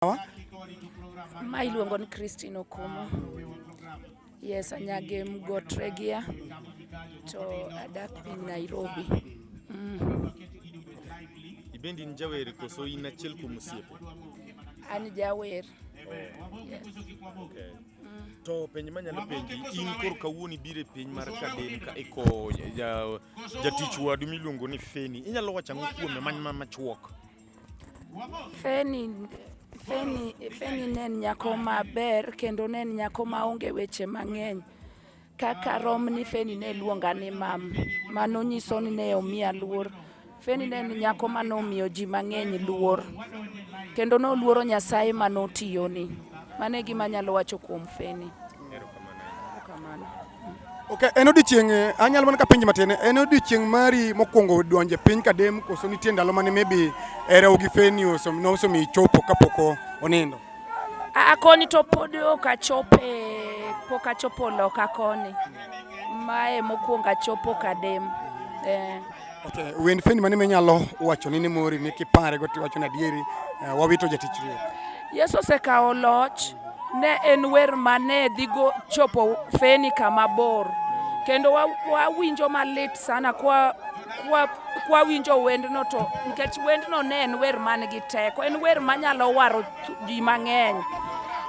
Ma iluongo ni Christine Okumu. Yes, anyagem Got Regia to adak piny Nairobi. Ibendi in jawer koso in achiel kuom osiepe? An jawer. Yes. Okay. To penj manyalo penji, in koro kawuono ibiro e piny mar Kadem ka iko jatich wadu miluongo ni Feni. Inyalo wacho ang'o kuome machuok? Feni ne en nyako maber kendo ne en nyako maonge weche mang'eny. Kaka rom ni Feni ne luonga ni mam, mano nyiso ni ne omiya luor. Feni ne en nyako manomiyo ji mang'eny luor. Kendo noluoro Nyasaye manotiyoni. Mano e gima anyalo wacho kuom Feni. Erokamano. Ok, en odiechieng' anyalo mana kapenji matin, en odiechieng' mari mokwongo donjo e piny Kadem koso nitie ndalo mane maybe herau gi Feni nosemiyo ichopo kapok onindo? Aa koni to pod ok achope, pok achopo loka koni. Mae mokwongo achopo Kadem. Okay, wend Feni mane minyalo wacho ni ne mori ni kipare go tiwacho ni adieri wawito jatich Ruoth? Yesu osekawo loch, ne en wer mane dhi go chopo Feni kama bor. Kendo wawinjo malit sana kwa winjo wendno to nikech wendno ne en wer man gi teko, en wer manyalo waro ji mang'eny.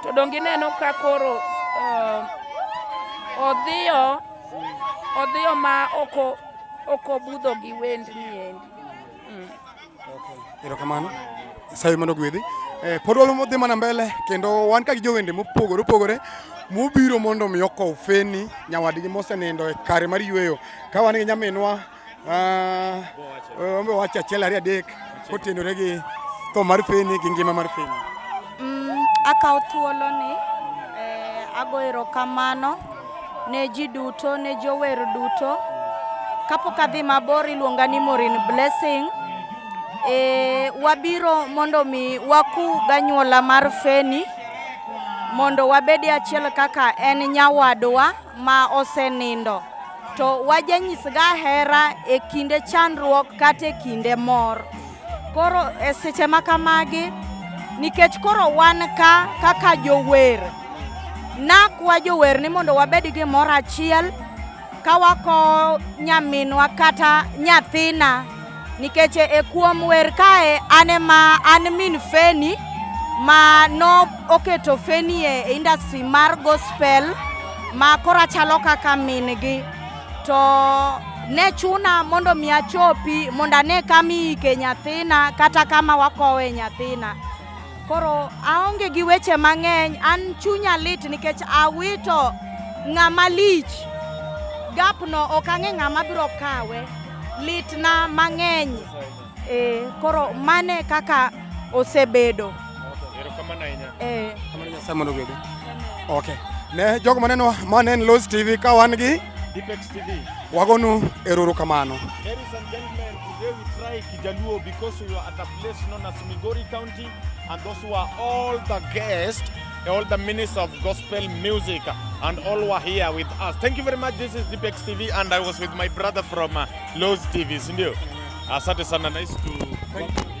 To donge ineno ka koro odhiyo ma ok obudho gi wendni endi. Okay. Erokamano. Nyasaye mondo ogwedhi. Pod wadhi mana mbele kendo wan ka gi jowende mopogore opogore mobiro mondo mi okow Feni nyawadgi mosenindo e kare mar yweyo. Ka wan gi nyaminwa ombe wacho achiel ariyo adek kotenore gi tho mar Feni gi ngima mar Feni. Akawo thuoloni ago erokamano ne ji duto, ne jower duto. Kapok adhi mabor iluonga ni Maureen Blessing. Wabiro mondo mi waku ganyuola mar Feni mondo wabed achiel kaka en nyawadwa ma osenindo. To wajanyisga hera e kinde chandruok kata e kinde mor. Koro e seche ma kamagi, nikech koro wan ka kaka jower, nakwa jower ni mondo wabed gimoro achiel ka wakowo nyaminwa kata nyathina, nikech e kuom wer kae an ema an min Feni ma no oketo Feni e industry mar gospel ma koro achalo kaka min gi. To ne chuna mondo mi achopi mondo ane kama iike nyathina kata kama wakowe nyathina. Koro aonge gi weche mang'eny, an chunya lit nikech awito ng'ama lich. Gap no ok ang'e ng'ama biro kawe. Litna mang'eny. Koro mane kaka osebedo. Erokamano ahinya. Kamano Nyasaye mondo ogwedhi. Okay. Ne jogo maneno mane en Loz TV ka wan gi Deepex TV. Wagonu erokamano. Ladies and gentlemen, today we try Kijaluo because we are at a place known as Migori County, and those who are all the guests, all the ministers of gospel music, and all who are here with us. Thank you very much. This is Deepex TV, and I was with my brother from Loz TV, sindio? Asante sana. Nice to Thank you.